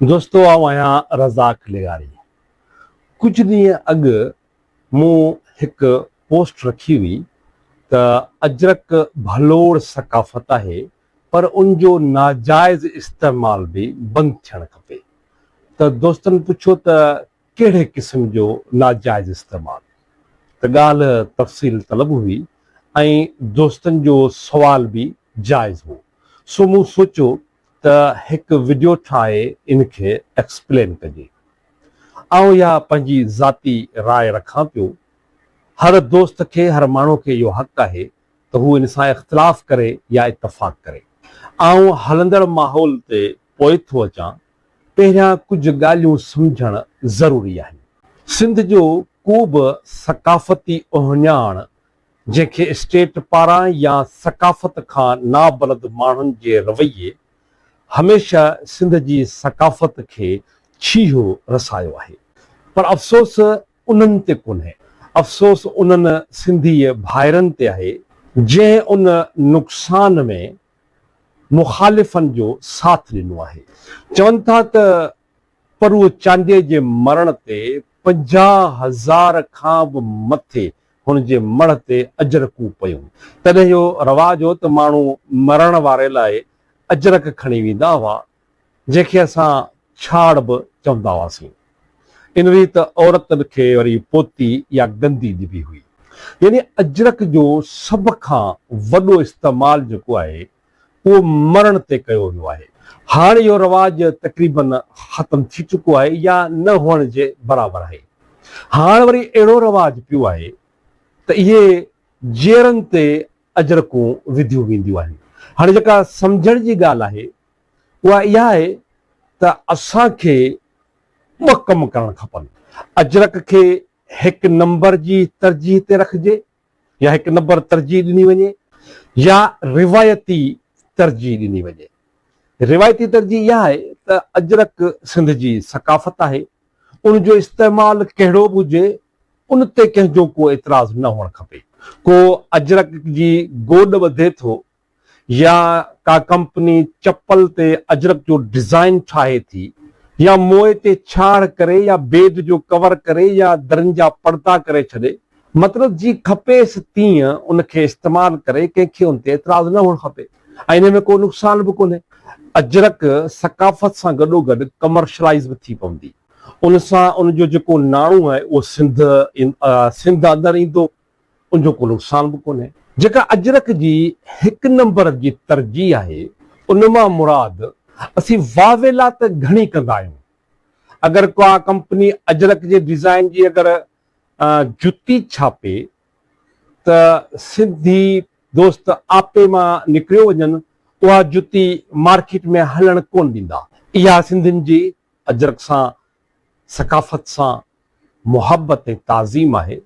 دوستو آئون آهيان رزاق لغاري. ڪجهه ڏينهن اڳ مون هڪ پوسٽ رکي هئي ته اجرڪ ڀلوڙ ثقافت آهي پر ان جو ناجائز استعمال به بند ٿيڻ کپي ته دوستن پڇيو ته ڪهڙي قسم جو ناجائز استعمال ته ڳالهه تفصيل طلب هئي ۽ دوستن جو سوال به جائز هو سو مون سوچيو ته هڪ وڊيو ٺاهي ان کي ايڪسپلين ڪجي. آئون اها پنهنجي ذاتي راء رکان پيو. هر دوست کي هر ماڻهو کي اهو حق آهي ته هو ان سان اختلاف ڪري يا اتفاق ڪري. آئون هلندڙ ماحول تي پوء ٿو اچان، پهريان ڪجهه ڳالهيون سمجهڻ ضروري آهن. سنڌ جو ڪوبه ثقافتي اهڃاڻ جنهن کي اسٽيٽ پاران يا ثقافت کان نابلد ماڻهن جي رويي هميشه سنڌ جي ثقافت کي ڇيهو رسايو آهي. پر افسوس انهن تي ڪونهي، افسوس انهن سنڌي ڀائرن تي آهي، جنهن ان نقصان ۾ مخالفن جو ساٿ ڏنو آهي. چون ٿا ته پروء چانڊيي جي مرڻ تي 50,000 کان به مٿي هن جي مڙهه تي اجرڪون پيون. تڏهن اهو رواج هو ته ماڻهو مرڻ واري لاء اجرڪ کڻي ويندا هئا، جنهن کي اسان ڇاڙ به چوندا هئاسين. ان ريت عورتن کي وري پوتي يا گندي ڏبي هئي. يعني اجرڪ جو سڀ کان وڏو استعمال جيڪو آهي، اهو مرڻ تي ڪيو ويو آهي. هاڻ اهو رواج تقريباً ختم ٿي چڪو آهي يا نه هئڻ جي برابر آهي. هاڻ وري اهڙو رواج پيو آهي ته اهي جيئرن تي اجرڪون وڌيون وينديون آهن. هاڻي جيڪا سمجهڻ جي ڳالهه آهي اها اها آهي ته اسان کي ٻه ڪم ڪرڻ کپن. اجرڪ کي هڪ نمبر جي ترجيح تي رکجي يا هڪ نمبر ترجيح ڏني وڃي يا روايتي ترجيح ڏني وڃي. روايتي ترجيح اها آهي ته اجرڪ سنڌ جي ثقافت آهي، ان جو استعمال ڪهڙو به هجي ان تي ڪنهن جو ڪو اعتراض نه هئڻ کپي. ڪو اجرڪ جي گوڏ ٻڌي ٿو يا ڪا ڪمپني چپل تي اجرڪ جو ڊزائين ٺاهي ٿي يا موئي تي ڇاڙ ڪري يا بيڊ جو ڪور ڪري يا درين جا پڙدا ڪري ڇڏي، مطلب جيئن کپيس تيئن ان کي استعمال ڪري، ڪنهن کي ان تي اعتراض نه هئڻ کپي ۽ انهي ۾ ڪو نقصان به ڪونهي. اجرڪ ثقافت سان گڏوگڏ ڪمرشلائيز به ٿي پوندي، ان سان ان جو جيڪو ناڻو آهي اهو سنڌ سنڌ اندر ايندو. ان جو ڪو نقصان به ڪونهي. جيڪا اجرڪ جي هڪ نمبر جي ترجيح آهي، ان مان مراد اسين واويلا ته گهڻي ڪندا آهيون. اگر ڪا ڪمپني اجرڪ جي ڊزائين جي اگر جتي ڇاپي ته سنڌي دوست آپي مان نڪريو وڃن، اها جتي مارڪيٽ ۾ هلڻ ڪونه ڏيندا. اها سنڌين جي اجرڪ سان ثقافت سان محبت ۽ تعظيم آهي،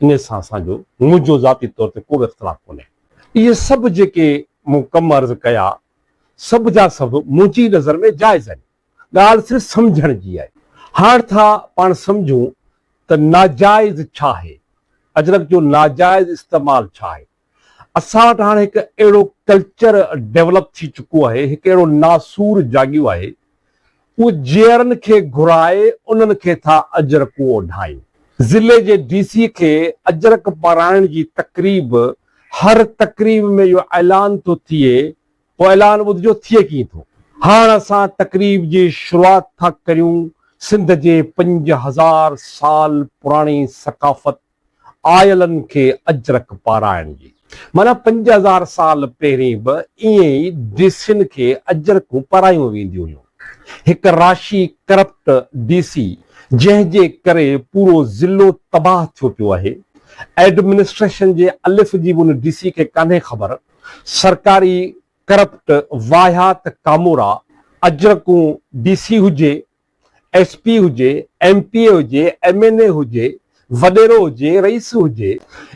انهي سان اسان جو، منهنجو ذاتي طور تي ڪو به اختلاف ڪونهي. اهي سڀ جيڪي مون ڪم عرض ڪيا، سڀ جا سڀ منهنجي نظر ۾ جائز آهن. ڳالهه صرف سمجهڻ جي آهي. هاڻ ٿا پاڻ سمجهون ته ناجائز ڇا آهي؟ اجرڪ جو ناجائز استعمال ڇا آهي؟ اسان وٽ هاڻ هڪ اهڙو ڪلچر ڊيولپ ٿي چڪو آهي، هڪ اهڙو ناسور جاڳيو آهي، اهو جيئرن کي گهرائي انهن کي ٿا اجرڪون اوڍائين. ضلعي جي ڊي سي کي اجرڪ پارائڻ جي تقريب، هر تقريب ۾ اهو اعلان ٿو ٿئي، اهو اعلان ٻڌجو ٿئي ڪيئن ٿو؟ هاڻ اسان تقريب جي شروعات ٿا ڪريون، سنڌ جي 5000 سال پراڻي ثقافت آيلن کي اجرڪ پارائڻ جي. معنيٰ 5000 سال پهرين به ائين ئي ديسين کي اجرڪون پارايون وينديون هيون. هڪ راشي ڪرپٽ ڊي سي جنهن جي ڪري پورو ضلعو تباهه ٿيو پيو آهي. ايڊمنسٽريشن جي الف جي به ان ڊي سي کي ڪانهي خبر. سرڪاري ڪرپٽ واهيات ڪامورا اجرڪون ڊي سي هجي ايس پي هجي، ايم پي اي هجي، ايم اين اي هجي، وڏيرو هجي، رئيس هجي.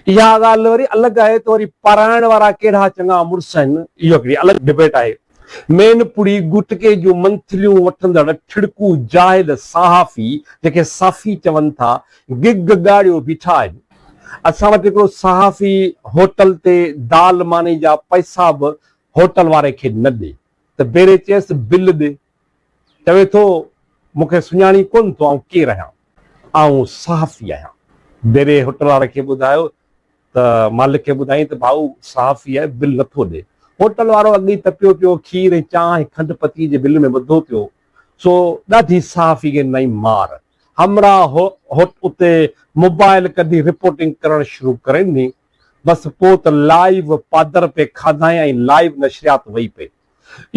اها ڳالهه وري الڳ آهي ته وري پرائڻ وارا ڪهڙا چڱا مڙس آهن، اهو هڪڙي الڳ ڊبيٽ آهي. مين پڙي گٽڪي جون منٿليون وٺندڙ ٺڙڪو جاهل صحافي جنهن کي صافي چون ٿا، گگ ڳاڙيو بيٺا آهن. اسان وٽ هڪڙو صحافي هوٽل تي دال ماني جا پئسا به هوٽل واري کي نه ڏي ته بيري چيس بل ڏي. چوي ٿو مون کي سڃاڻين ڪونه ٿو آئون ڪير آهيان؟ آئون صحافي آهيان. بيري هوٽل واري کي ٻڌايو ته مالڪ کي ٻڌائين ته ڀائو صحافي آهي بل نٿو ڏي. هوٽل وارو اڳ ئي تپيو پيو کير ۽ چانهه ۽ کنڊ پتي جي بل ۾ ٻڌو پيو سو ڏاڍي صحافي کي ڏنائين مار. همراهه اتي موبائل ڪڍي رپورٽنگ ڪرڻ شروع ڪري ڏني. بس پوء ته لائيو پادر پئي کاڌائين ۽ لائيو نشريات وئي پئي.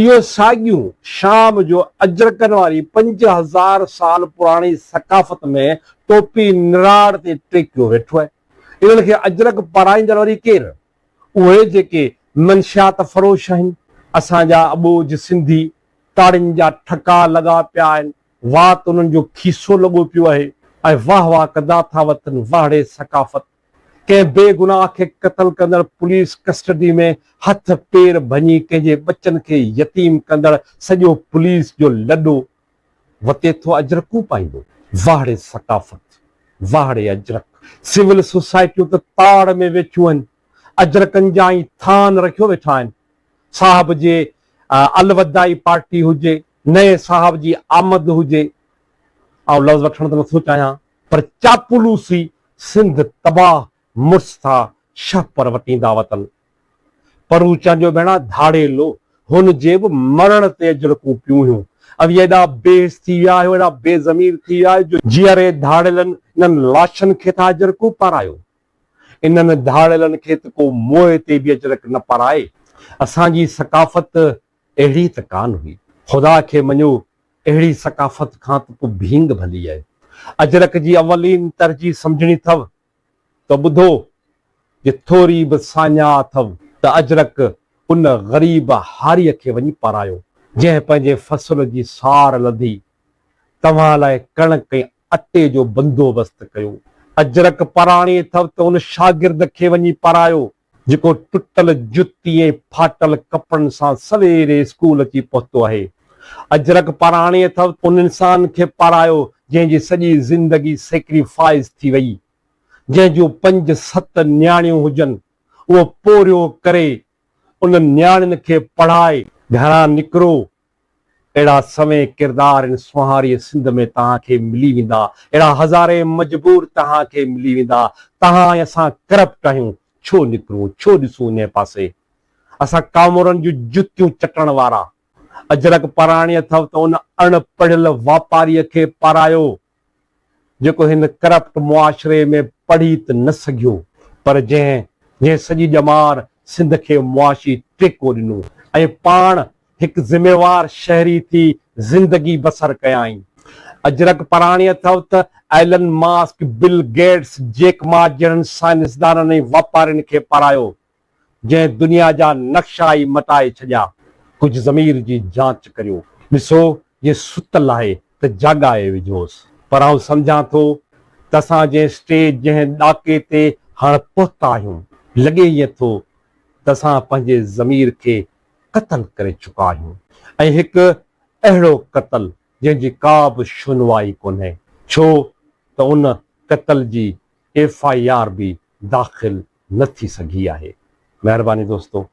اهو ساڳيون شام جو اجرڪن واري 5000 سال پراڻي ثقافت ۾ ٽوپي نراڙ تي ٽيڪيو ويٺو آهي. انهن کي اجرڪ پارائيندڙ وري ڪير؟ اهي جيڪي منشيات فروش آهن. اسان جا اٻوجهه سنڌي تاڙين جا ٺڪاء لڳا پيا آهن، وات انهن جو کيسو لڳو پيو آهي ۽ واهه واهه ڪندا ٿا وتن واهڙي ثقافت. ڪنهن بي گناهه کي قتل ڪندڙ پوليس ڪسٽڊي ۾ هٿ پير ڀڃي ڪنهن جي ٻچن کي يتيم ڪندڙ سڄو پوليس جو لڏو وتي ٿو اجرڪون پائيندو. واهڙي ثقافت، واهڙي اجرڪ. سول سوسائٽيون ته تاڙ ۾ ويٺيون آهن، اجرڪن جا ائين ٿان رکيو ويٺا آهن. صاحب جي الوداعي پارٽي هجي، نئين صاحب جي آمد هجي، آئون لفظ وٺڻ ته نٿو چاهيان پر چاپلوسي سنڌ تباهه مڙس ٿا شهپر وٽيندا وتن. پرو چانڊيو ڀيڻا ڌاڙيلو هن جي به مرڻ تي اجرڪون پيون هيون. اوهين ايڏا بي حس ٿي ويا آهيو، ايڏا بي ضمير ٿي ويا آهيو جو جيئري ڌاڙيلن انهن لاشن کي ٿا اجرڪون پارايو. انهن ڌاڙيلن کي ته ڪو موئي تي به اجرڪ نه پارائي. اسان جي ثقافت اهڙي ته ڪانه هئي. خدا کي مڃو اهڙي ثقافت کان ته پوء ڀينگ ڀلي آهي. اجرڪ جي اولين ترجيح سمجهڻي اٿو ته ٻڌو، جي ٿوري به ساڃاهه اٿو ته اجرڪ ان غريب هاريء کي وڃي پارايو، جنهن پنهنجي فصل جي سار لڌي، توهان لاء ڪڻڪ ۽ اٽي جو بندوبست ڪيو. اجرڪ پراڻي اٿو ته ان شاگرد کي وڃي پارايو، جيڪو ٽٽل جتي ۽ ڦاٽل ڪپڙن سان سويري اسڪول اچي پهتو آهي. اجرڪ پراڻي اٿو ته ان انسان کي پارايو جنهن جي سڄي زندگي سيڪريفائيز ٿي وئي. جنهن جون پنج ست نياڻيون هجن، اهو پورهيو ڪري انهن نياڻين کي پڙهائي گهران نڪرو اهڙا سوين ڪردار ان سونهاريء سنڌ ۾ توهان کي ملي ويندا، اهڙا هزارين مجبور توهان کي ملي ويندا، توهان ۽ اسان ڪرپٽ آهيون، ڇو نڪرون، ڇو ڏسون انهيء پاسي؟ اسان ڪامورن جون جتيون چٽڻ وارا. اجرڪ پراڻي اٿئو ته ان اڻ پڙهيل واپاريء کي پارايو، جيڪو هن ڪرپٽ معاشري ۾ پڙهي ته نه سگهيو پر جنهن جنهن سڄي ڄمار سنڌ کي معاشي ٽيڪو ڏنو ۽ پاڻ هڪ ذميوار شهري ٿي زندگي بسر ڪيائين. اجرڪ پراڻي اٿئو ته Elon Musk, Bill Gates, Jack Ma جهڙن سائنسدانن ۽ واپارين کي پارايو. جنهن دنيا جا نقشا ئي مٽائي ڇڏيا. ڪجهه ضمير جي جانچ ڪريو. ڏسو جي ستل آهي ته جاڳائي وجهوس. پر آئون سمجهان ٿو ته اسان جنهن اسٽيج جنهن ڏاڪي تي هاڻ پهتا آهيون، لڳي ائين ٿو ته اسان پنهنجي ضمير کي قتل ڪري چڪا آهيون ۽ هڪ اهڙو قتل جنهن جي ڪا به شنوائي ڪونهي، ڇو ته ان قتل جي ايف I R به داخل نه ٿي سگهي آهي. مهرباني دوستو.